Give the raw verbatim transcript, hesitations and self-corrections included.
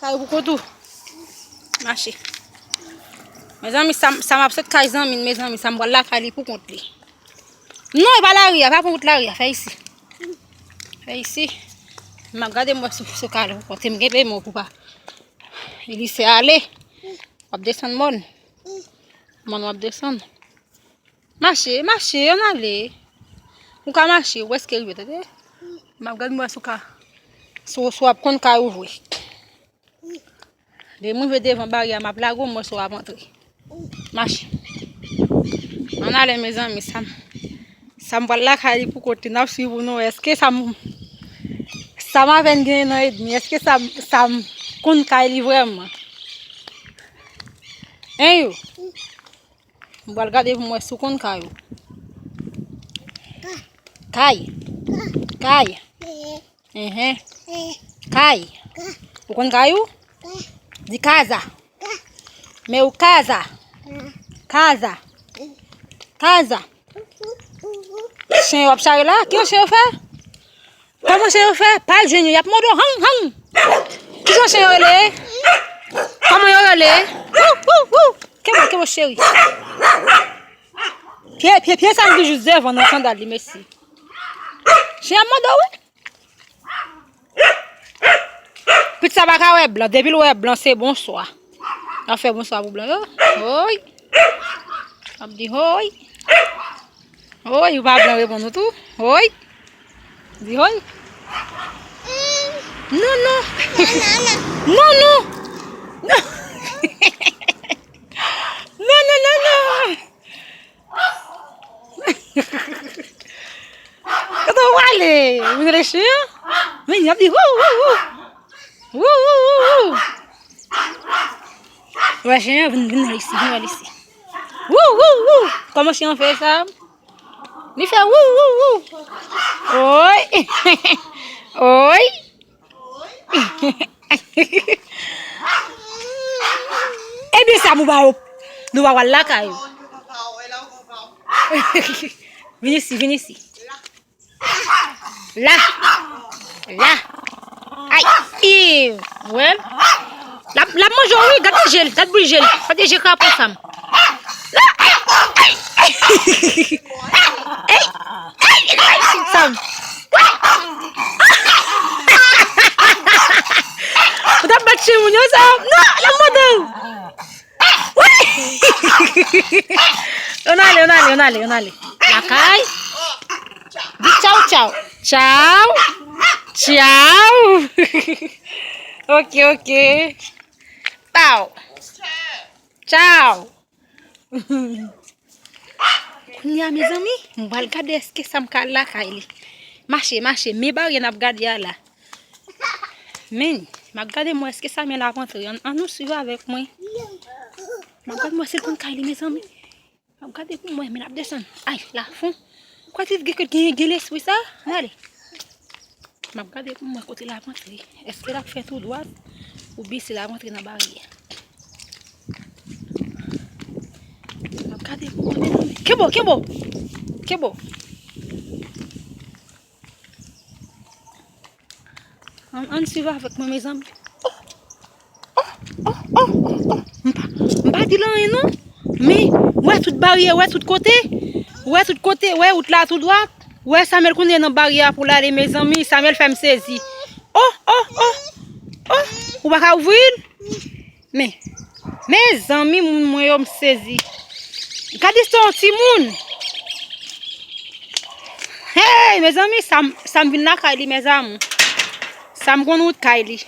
Kay pou kont ou. Mache. Mezanmi, sa, sa m ap sot kay zanmi, mezanmi, sa m pral lakay li pou kont li. Non, e pa lari a, pa pran wout lari a, fè isi. Fè isi. M ap gade mwen sou, sou kay la pou kont li, m gen pèmi pou pa. Li se ale. W ap desann mòn. Mòn w ap desann. Mache, mache, ann ale. Ou ka mache, ou prèske rive, tande. M ap gade mwen sou ka. Sou, sou ap konn kay ou vre. Depi m rive devan baryè a, m ap lage w, m wè si w ap antre. Mache. Ann ale, mezanmi, sa m, sa m pral lakay li pou kont li, n ap swiv ou, nou wè. Èske sa m, sa m avè n gen yon an edmi, èske sa m, sa m konn kay li vrèman? Hein, yo? M pral gade pou m wè si w konn kay ou. Kay. Kay. Enhen. Kay. Ou konn kay ou? Di kaza. Meu kaza. Kaza. Kaza. Chen yo ap chare la? Ki chen yo fè? Kòman chen yo fè? Pa jwenn yo, y ap mòde w, hang, hang. Kijan chen yo rele? Kòman yo rele? Wou, wou, wou. Kenbe, kenbe, cheri. Pye, pye, pye sa m di jis devan nan sandal li, mesi. Chen ap mòde w, wi. Pitit sa pa ka wè blan. Depi l wè blan, se bonswa. L ap fè bonswa pou blan yo. Oy. L ap di oy. Oy, ou pa blan reponn ou tou. Oy. Di oy. Non, non. Non, non. Non, non, non, non. Kote w prale? Ou vin rechi an? Men, y ap di wou, wou, wou. Wou, wou, wou, wou. Wè chen an, vin, vin isi, vin wè l isi. Wou, wou, wou. Kòman chen an fè sa? Li fè wou, wou, wou. Oy. Oy. Ebyen, sa, nou pa, nou pa pral lakay ou. Vin isi, vin isi. La. La. Ay. Iw. Wè l. L ap, l ap manje w, wi. Gad je l. Gad bouch je l. Gad je krapo sa m. La. Ay. Ay. Ay. Ay. Ay. Sa m. Ou t ap bat chen moun yo, sa m. Non, l ap mòde w. Ann ale, ann ale, ann ale, ann ale. Lakay. Di tchaw, tchaw. Tchaw. Tchaw. Ok, ok. Pow. Tchaw. Kounye a, mezanmi, m pral gade èske sa m ka lakay li. Mache, mache, men baryè n ap gade a la. Men, m ap gade mwen èske sa men la ap antre. Ann, ann nou swiv avèk mwen. M ap gade mwen si l konn kay li, mezanmi. M ap gade pou mwen, men l ap desann. Ay, lafon. Ou kwè ti gen, gen, gen lespri sa? Ann ale. M ap gade pou mwen kote l ap antre. Èske l ap fè tou dwat? Oubyen si l ap antre nan baryè? M ap gade pou mwen, mezanmi. Kenbe w, kenbe w. Kenbe w. Ann, ann swiv avèk mwen, mezanmi. Oh! Oh, oh, oh, oh, oh. M pa, m pa di l anyen, non. Men, wè tout baryè, wè tout kote. Wè tout kote, wè wout la tou dwat. Wè Samuel kounye nan baryè a pou l ale, mezanmi. Samuel fè m sezi. Oh, oh, oh. Oh, ou pa ka ouvri l? Men, mezanmi, moun mwen yo, m sezi. Gade istwa yon timoun. Hey, mezanmi, sa m, sa m vin lakay li, mezanmi. Sa m konn wout kay li.